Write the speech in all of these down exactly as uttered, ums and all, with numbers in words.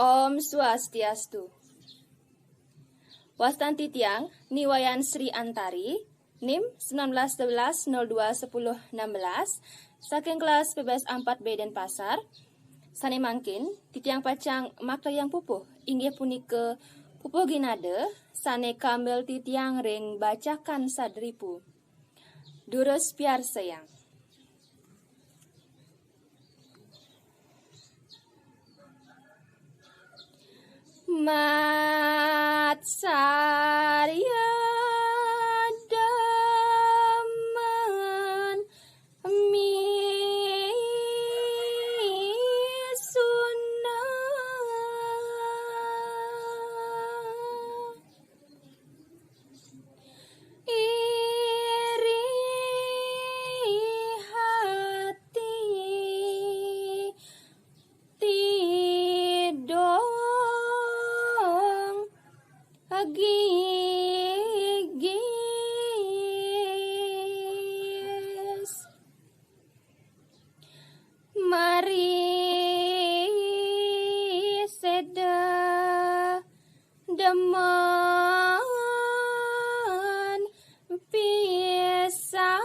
Om Swastiastu. Wastan titiang Ni Wayan Sri Antari, nim sembilan belas sebelas nol dua sepuluh enam belas, saking kelas P B S empat B Denpasar. Sane mangkin titiang pacang makayang pupuh, inggih punika pupuh ginade sane kambel titiang ring bacakan sadripu. Durus piarsayang. Matsarya demen misuna. Iri hati tidong gigis. Mari seda demen pisan.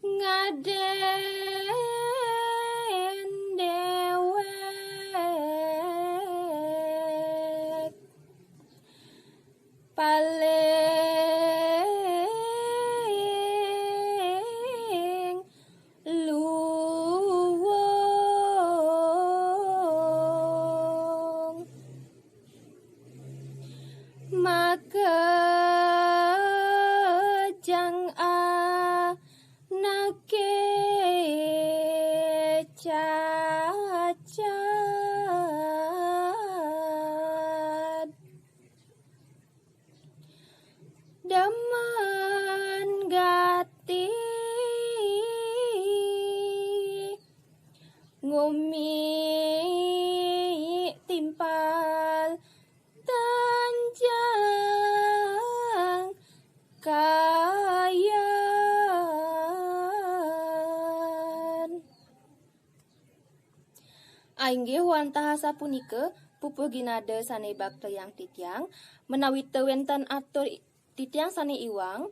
Ngaden dewek paling luwung. Makejang anake cacat. Demen gati ngumi timpal tanjang kayan. Ainggih wantah sapunika pupuh ginade sane baktayang titiang, menawi te wenten atur titiang sane iwang,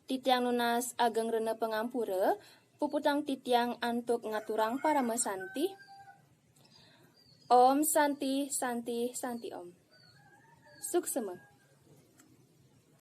titiang nunas ageng rena pangampura, puputang titiang antuk ngaturang parama santi. Om Santi, Santi, Santi Om. Suksema.